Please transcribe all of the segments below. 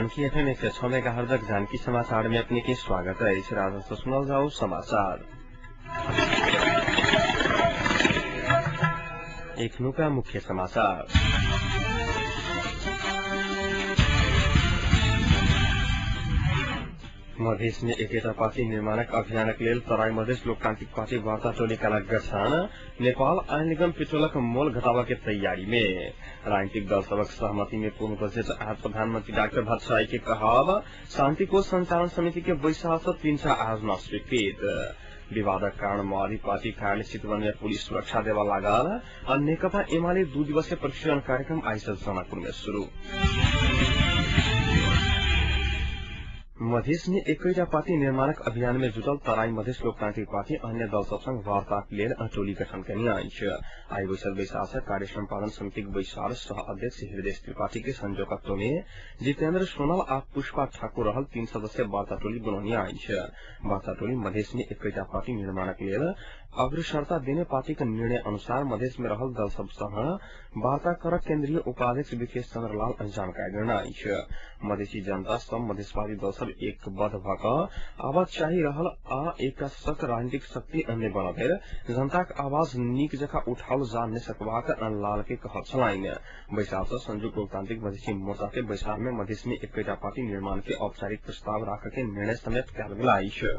Janaki FM 106 मेगाहर्जक Janaki समाचार में अपने के स्वागत है। इस राजस्व सुनल जाओ समाचार। एखनुका मुख्य समाचार। मधेस में एकता पार्टी निर्माणक अभियानक लेल तराई मधेस लोकतांत्रिक पार्टी वार्ता टोली का गठन। नेपाल आयल निगम पेट्रोलक मोल घटावा के तैयारी में। राजनीतिक दल सबक सहमति में पूर्ण बजेट आज प्रधानमंत्री डाक्टर भट्टराई के कहब। शांति कोष संचालन समिति के बैसार से 3 आज न स्वीकृत। विवादक कारण माओवादी पार्टी कार्यालय चितवन में पुलिस सुरक्षा देवा लागल। और नेकपा एमाले 2 दिवसीय प्रशिक्षण कार्यक्रम आइ से जनकपुर में शुरू। मधेस में एकैटा पार्टी निर्माणक अभियान में जुटल तराई मधेस लोकतांत्रिक पार्टी अन्य दल सबसँग वार्ताक लेल टोली गठन केने अछि। आइ बैसल बैसार से कार्य सम्पादन समितिक बैसार सह अध्यक्ष हृदय त्रिपाठी के संयोजकत्व में जितेन्द्र सोनल आ पुष्पा ठाकुर रहल 3 सदस्यीय वार्ता टोली बनौने अछि। वार्ता टोली मधेस में एकैटा पार्टी निर्माणक लेल अग्रसरता देने पार्टी के निर्णय अनुसार मधेस में रहल दल सबसँग वार्ता कर केन्द्रीय उपाध्यक्ष विकेश चन्द्र लाल जानकारी देने अछि। मधेसी जनता सब मधेसवादी दल सब एकबद्ध भ क आवाज चाही रहल आ एकटा सख्त राजनीतिक शक्ति अन्य बनल जनताक आवाज नीक जकाँ उठाओल जा नहि सकबाक लाल के कहब छलनि। बैसार से संयुक्त लोकतांत्रिक मधेसी मोर्चा के बैसार में मधेस में एकैटा पार्टी निर्माण के औपचारिक प्रस्ताव राख के निर्णय समेत कयल गेल अछि।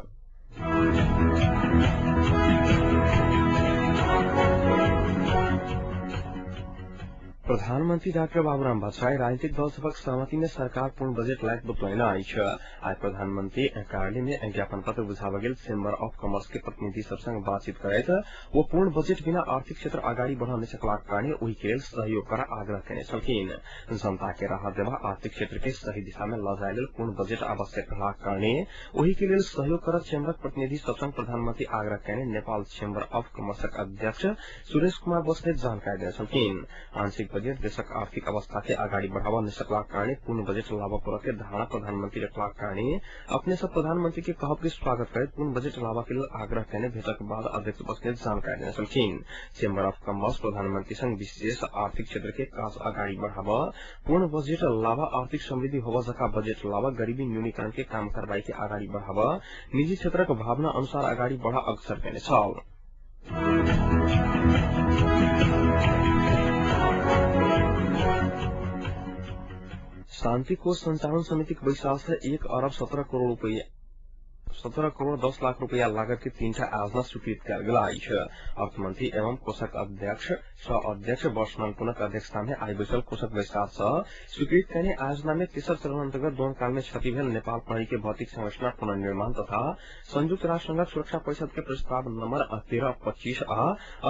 प्रधानमंत्री डाक्टर बाबूराम भट्टराई राजनीतिक दल सबक सहमति में सरकार पूर्ण बजेट लायक बतौने अछि। आइ प्रधानमंत्री कार्यालय में ज्ञापन पत्र बुझाबऽ गेल चेम्बर ऑफ कॉमर्स के प्रतिनिधि सब संग बातचीत करैत वो पूर्ण बजेट बिना आर्थिक क्षेत्र अगाडि बढ़ नहि सकलाक कारणे ओहि के लेल सहयोग कर आग्रह केने छलखिन। जनता के राहत देबा आर्थिक क्षेत्र के सही दिशा में लऽ जाय लेल पूर्ण बजेट आवश्यक रहलाक कारणे ओहि के लेल सहयोग कर चेम्बरक प्रतिनिधि सब संग प्रधानमंत्री आग्रह केने नेपाल चेम्बर ऑफ कॉमर्सक अध्यक्ष सुरेश कुमार बस्नेत जानकारी देने छलखिन। आंशिक बजेट देशक आर्थिक अवस्था के अगाडि बढ़ावा नहि सकलाक कारणे पूर्ण बजेट लाबऽ पड़ऽ के धारणा प्रधानमंत्री रखलाक कारणे अपने सब प्रधानमंत्री के कहब के स्वागत करैत पूर्ण बजेट लाबऽ के लेल आग्रह केने भेटक बाद अध्यक्ष बस्नेत जानकारी देने छलखिन। चेम्बर ऑफ कॉमर्स प्रधानमंत्री संग विशेष आर्थिक क्षेत्र के काज अगाडि बढ़ाबऽ, पूर्ण बजेट लाबऽ, आर्थिक समृद्धि होबऽ जका बजेट लाबऽ, गरीबी न्यूनीकरण के काम कारबाही के अगाडि बढ़ाबऽ, निजी क्षेत्रक भावना अनुसार अगाडि बढ़ अग्रसर केने छल। शान्ति कोष संचालन समितिक बैसार से 1 अरब 17 करोड़ 10 लाख रुपया लागत के 3 आयोजना स्वीकृत कयल गेल अछि। अर्थमंत्री एवं कोषक अध्यक्ष सह अध्यक्ष वर्षमान पुनक अध्यक्षता में आइ बैसल कोषक बैसार से स्वीकृत कयने आयोजना में तेसर चरण अंतर्गत द्वंद काल में क्षति भेल नेपाल प्रहरी के भौतिक संरचना पुनर्निर्माण तथा संयुक्त राष्ट्र संघक सुरक्षा परिषद के प्रस्ताव नंबर 1325 आ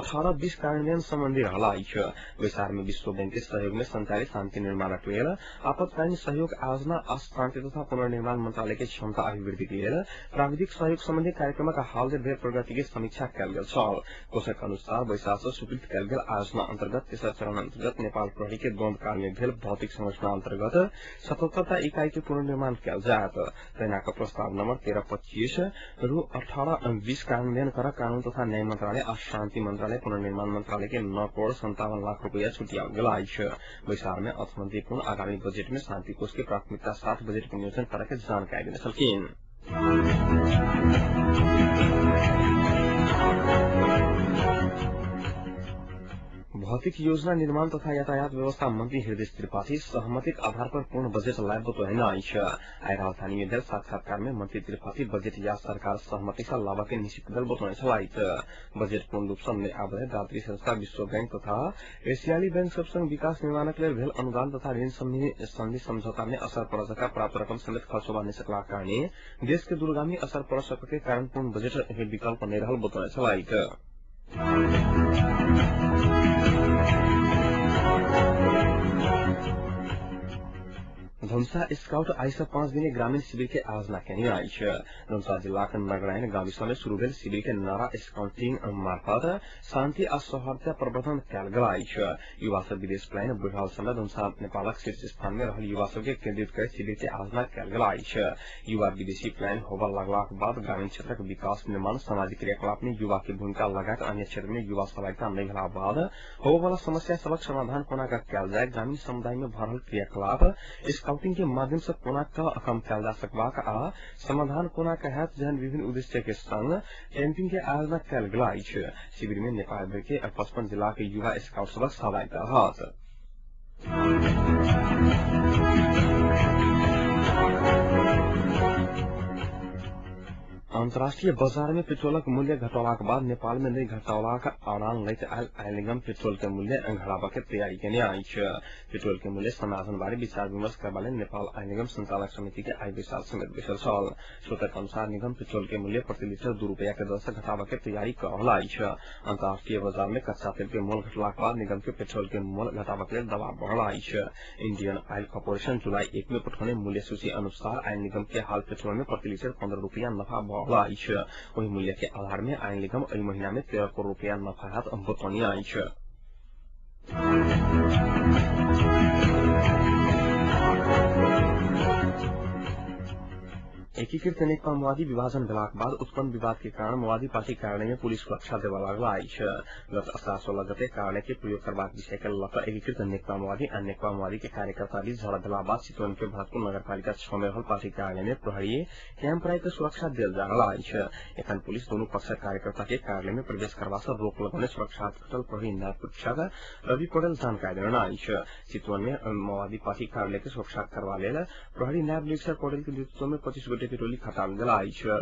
1820 कार्यान्वयन सम्बन्धी रहल अछि। बैसार में विश्व बैंक के सहयोग में संचालित शान्ति निर्माणक लेल आपतकालीन सहयोग आयोजना आ शान्ति तथा पुनर्निर्माण मंत्रालय के क्षमता अभिवृद्धि के लेल प्राविधिक सहयोग सम्बन्धी कार्यक्रमक हाल भेल प्रगति के समीक्षा कयल गेल छल। कोषक अनुसार बैसार से स्वीकृत कयल गेल आयोजना अंतर्गत तेसर चरण अंतर्गत नेपाल प्रहरी के द्वंद काल में भेल भौतिक संरचना अंतर्गत 77 इकाई के पुनर्निर्माण कयल जायत। तहिना के प्रस्ताव नंबर 1325 रु 1820 कार्यान्वयन कर कानून तथा न्याय मंत्रालय आ शान्ति मंत्रालय पुनर्निर्माण मंत्रालय के 9 करोड़ 57 लाख रुपया छुटियाओल गेल अछि। बैसार में अर्थमंत्री पुनः आगामी बजेट में शान्ति कोष के प्राथमिकता साथ बजेट विनियोजन करे के जानकारी देने छलखिन। भौतिक योजना निर्माण तथा यातायात व्यवस्था मंत्री हृदय त्रिपाठी सहमतिक आधार पर पूर्ण बजेट लायब बतौने अछि। आइ राजधानी में भेल साक्षात्कार में मंत्री त्रिपाठी बजेट या सरकार सहमति से लाबऽ के निश्चित भेल बतौने छलथि। बजेट पूर्ण रूप से नहि आबय दात्री संस्था विश्व बैंक तथा एशियाली बैंक सब संग विकास निर्माणक लेल भेल अनुदान तथा ऋण संधि समझौता में असर पड़ऽ जका प्राप्त रकम समेत खर्च होबा नहि सकलाक कारणे देश के दूरगामी असर पड़ सकय के कारण पूर्ण बजेट विकल्प नहि रहल बतौने छलथि। धनुषा स्काउट आइ से 5 दिने ग्रामीण शिविर के आयोजना केने अछि। धनुषा जिलाक नगरायण गाविस में शुरू भेल शिविर के नारा स्काउटिंग मार्फत शान्ति आ सौहार्द प्रवर्धन कयल गेल अछि। युवा सब विदेश पलायन बढ़ि रहल समय धनुषा नेपालक शीर्ष स्थान में रहल युवा सब के केन्द्रित कर शिविर के आयोजना कयल गेल अछि। युवा विदेशी पलायन होबऽ लगलाक बाद ग्रामीण क्षेत्रक विकास निर्माण सामाजिक क्रियाकलाप में युवा के भूमिका लगायत अन्य क्षेत्र में युवा सहभागिता नहि भेला बाद होबय वाला समस्या सबक समाधान कोना कयल जाय, ग्रामीण समुदाय में भऽ रहल क्रियाकलाप स्काउटिंग कैंपिंग के माध्यम से कोना क कम कयल जा सकबाक आ समाधान कोना क हैत जेहन विभिन्न उद्देश्य के संग कैंपिंग के आयोजना कयल गेल अछि। शिविर में नेपाल भरि के 55 जिला के युवा स्काउट सभक सहभागिता रहत। अंतर्राष्ट्रीय बाजार में पेट्रोलक मूल्य घटौलाक बाद नेपाल में नहि घटौलाक अड़ान लैत आयल आयल निगम पेट्रोल के मूल्य घटाबऽ के तैयारी केने अछि। पेट्रोल के मूल्य समाधान बारे विचार विमर्श करबा लेल नेपाल आयल निगम संचालक समिति के आइ बैसार समेत बैसल छल। स्रोतक अनुसार निगम पेट्रोल के मूल्य प्रति लीटर 2 रुपया के दर से घटाबऽ के तैयारी कऽ रहल अछि। अंतर्राष्ट्रीय बाजार में कच्चा तेल के मोल घटलाक बाद निगम के पेट्रोल के मोल घटाबऽ के लेल दबाव बढ़ल अछि। इंडियन ऑयल कॉर्पोरेशन जुलाई 1 में पठौने मूल्य सूची अनुसार आयल निगम के हाल पेट्रोल में प्रति लीटर 15 रुपया नफा अछि। ओहि मूल्य के आधार में आयल निगम एहि महीना में 13 करोड़ रुपया नफा हैत बतौने अछि। एकीकृत नेकपा माओवादी विभाजन भेलाक बाद उत्पन्न विवाद के कारण माओवादी पार्टी कार्यालय में पुलिस सुरक्षा देबऽ लागल अछि। गत असार 16 गते कार्यालय के प्रयोग करबाक विषय के लऽ कऽ एकीकृत नेकपा माओवादी आ नेकपा माओवादी के कार्यकर्ता बीच झड़प भेला बाद चितवन के भरतपुर नगरपालिका 6 में रहल पार्टी कार्यालय में प्रहरी कैंप राखि कऽ सुरक्षा देल जा रहल अछि। एखन पुलिस दुनू पक्षक कार्यकर्ता के कार्यालय में प्रवेश करबा सँ रोक लगौने सुरक्षा घटल प्रहरी नायब प्रेक्षक रवि पौडेल जानकारी देने अछि। चितवन में माओवादी पार्टी कार्यालय के सुरक्षा करबा लेल प्रहरी नायब निरीक्षक पौडेल के नेतृत्व में 25 गोटे के टोली खटाल गेल अछि।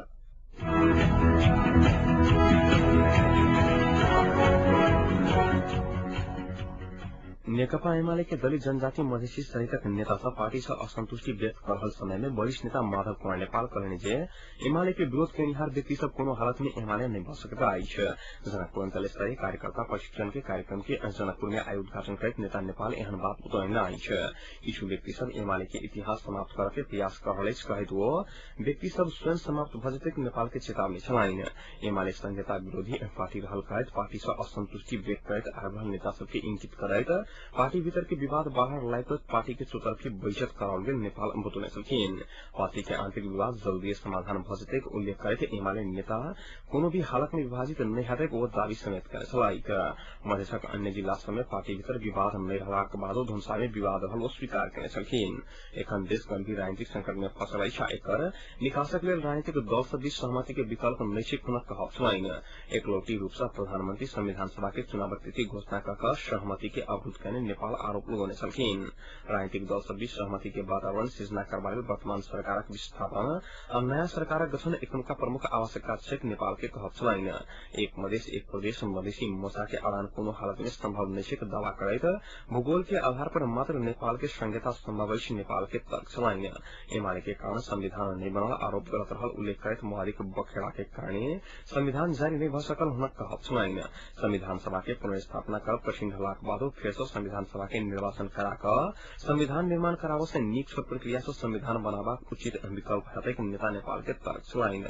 नेकपा एमाले के दलित जनजाति मधेसी सहितक नेता सब पार्टी से असंतुष्टि व्यक्त कर रहल समय में वरिष्ठ नेता माधव कुमार नेपाल कहलनि जे एमाले के विरोध कयनिहार व्यक्ति सब कोनो हालत में एमाले नहि भऽ सकैत अछि। जनकपुर अंचल स्तरीय कार्यकर्ता प्रशिक्षण के कार्यक्रम के जनकपुर में आइ उद्घाटन करैत नेता नेपाल एहन बात बतौलनि अछि। किछु व्यक्ति सब एमाले के इतिहास समाप्त करऽ के प्रयास कर रहल अछि कहैत ओ व्यक्ति सब स्वयं समाप्त भऽ जेतैक नेपाल के चेतावनी छलनि। एमाले संहिता विरोधी पार्टी रहल कहैत पार्टी से असंतुष्टि व्यक्त करैत आबि रहल नेता सबके इंगित करैत पार्टी भीतर के विवाद बाहर लाबि पार्टी के चौतरफी बैजत कराओल गेल नेपाल बतौने छलखिन। पार्टी के आंतरिक विवाद जल्दीए समाधान भऽ जेतैक उल्लेख करैत एमाले नेता कोनो भी हालत में विभाजित नहि हेतैक ओ दावी समेत कयने छलैक। मधेशक अन्य जिला सब में पार्टी भीतर विवाद नहि रहलाक बादो धनुषा में विवाद रहल ओ स्वीकार कयने छलखिन। एखन देश गंभीर राजनीतिक संकट में फंसल अछि आ एकर निकासक लेल राजनीतिक दल सब बीच सहमति के विकल्प नहि छैक हुनक कहब छलनि। एकलौटी रूप सँ प्रधानमंत्री संविधान सभा के चुनावक तिथि घोषणा कऽ कऽ सहमति के अवरुद्ध कयने नेपाल आरोप लगौने छलखिन। राजनीतिक दल सब बीच सहमति के वातावरण सृजना करबा लेल वर्तमान सरकारक विस्थापन आ नया सरकारक गठन एखनुका प्रमुख आवश्यकता छैक नेपाल के कहब छलनि। एक मधेश एक प्रदेश मधेसी मोर्चा के अड़ान कोनो हालत में संभव नहि छैक दावा करैत भूगोल के आधार पर मात्र नेपाल के संहिता संभव अछि नेपाल के तर्क छलनि। एमाले के कारण संविधान नहि बनल आरोप गलत रहल उल्लेख करैत माओवादीक बखेड़ा के कारणे संविधान जारी नहि भऽ सकल हुनक कहब छलनि। संविधान सभा के पुनर्स्थापना करब कठिन रहलाक बादो फेर सँ संविधान सभा के निर्वाचन करा कऽ संविधान निर्माण कराबऽ से नीक छोट प्रक्रिया सँ संविधान बनाबाक उचित विकल्प हेतैक नेता नेपाल के तर्क छलनि।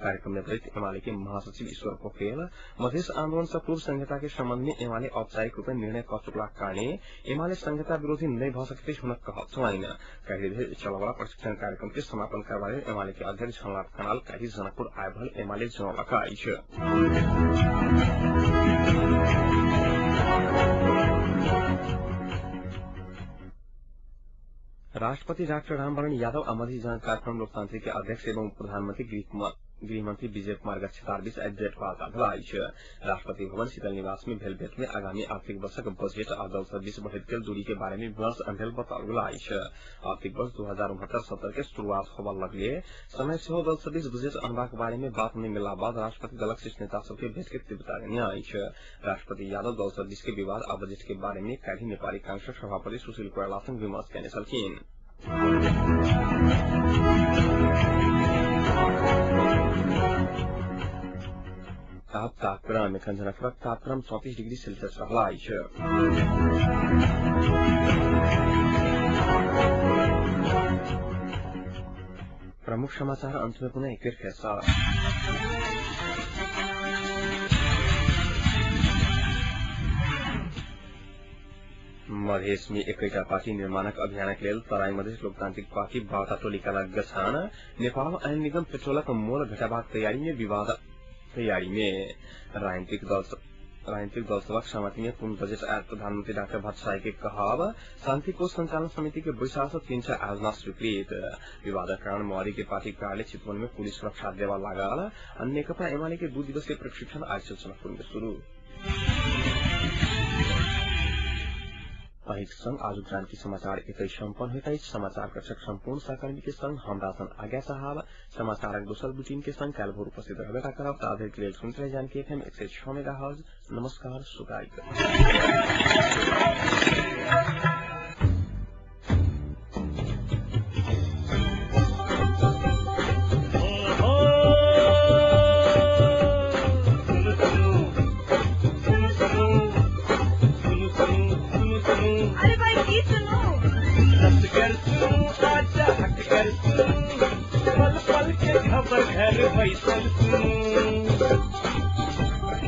कार्यक्रम में बजैत एमाले के महासचिव ईश्वर पोखरेल मधेस आन्दोलन सँ पूर्व संहिता के सम्बन्ध में एमाले औपचारिक रूपे निर्णय कऽ चुकलाक कारणे एमाले संहिता विरोधी नहि भऽ सकैत अछि हुनक कहब छलनि। काल्हि धरि चलयवला प्रशिक्षण कार्यक्रम के समापन करबा लेल एमाले के अध्यक्ष झलनाथ खनाल काल्हि जनकपुर आबि रहल एमाले जनौलक अछि। राष्ट्रपति डाक्टर रामवरण यादव आ मधेसी जनकार्यक्रम लोकतांत्रिक के अध्यक्ष एवं प्रधानमंत्री गृहमंत्री विजय कुमार गच्छेदार बीच आइ भेंटवार्ता भेल अछि। राष्ट्रपति भवन शीतल निवास में भेल भेंट में आगामी आर्थिक वर्षक बजट आ दल सब बीच बढ़ैत गेल दूरी के बारे में विमर्श भेल बताओल गेल अछि। आर्थिक वर्ष 2069-70 के शुरुआत होबऽ लगले समय सेहो दल सब बीच बजट अनबाक बारे में बात नहि मिलला बाद राष्ट्रपति दलक शीर्ष नेता सबके भेंट के तीव्रता देने अछि। राष्ट्रपति यादव दल सब बीच के विवाद आ बजट के बारे में काल्हि नेपाली कांग्रेसक सभापति सुशील कोइराला संग विमर्श कयने छलखिन। तापक्रम एखन जनकपुरक तापक्रम 34 डिग्री सेल्सियस रहल अछि। प्रमुख समाचार अंत में पुनः एक बेर फेर। मधेश में एकैटा पार्टी निर्माणक अभियानक लेल तराई मधेश लोकतांत्रिक पार्टी वार्ता टोलीका गठन। नेपाल ऐन निगम पेट्रोलक मोल घटेबाक तैयारी में विवाद तैयारी में राजनीतिक दल राजनीतिक दल सभक सहमति में पूर्ण बजेट आयल प्रधानमंत्री डाक्टर भट्टराई के कहब। शांति कोष संचालन समिति के बैसार से 300 आयोजना स्वीकृत। विवादक कारण माओवादी के पार्टी कार्यालय चितवन में पुलिस सुरक्षा देवा लागल। नेकपा एमाले के 2 दिवसीय प्रशिक्षण आज से जनकपुर में शुरू। अहिक संग आज जानकी समाचार एतै सम्पन्न होइत अछि। समाचार कक्षक सम्पूर्ण सहकर्मी के संग हम राजन आज्ञा साहब समाचारक दोसर बुलेटिन के संग काल्हि भोर उपस्थित रहबे करब। ताधरि के लेल सुनैत रही जानकी एफएम 106 मेगाहर्ट्ज। नमस्कार, शुभरात्रि। पल घर बैसल सुनू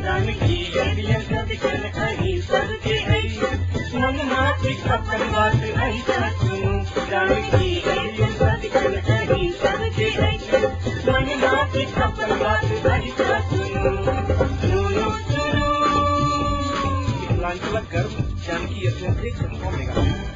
जानकी अहीं सबके अछि मन माटिक अपन बात अहीं सुनू। जानकी अहीं सबके अछि मन माटिक अपन बात अहीं सुनू। सुनू सुनू मिथिलांचलक गर्व जानकी एफएम 106 मेगाहर्ट्ज।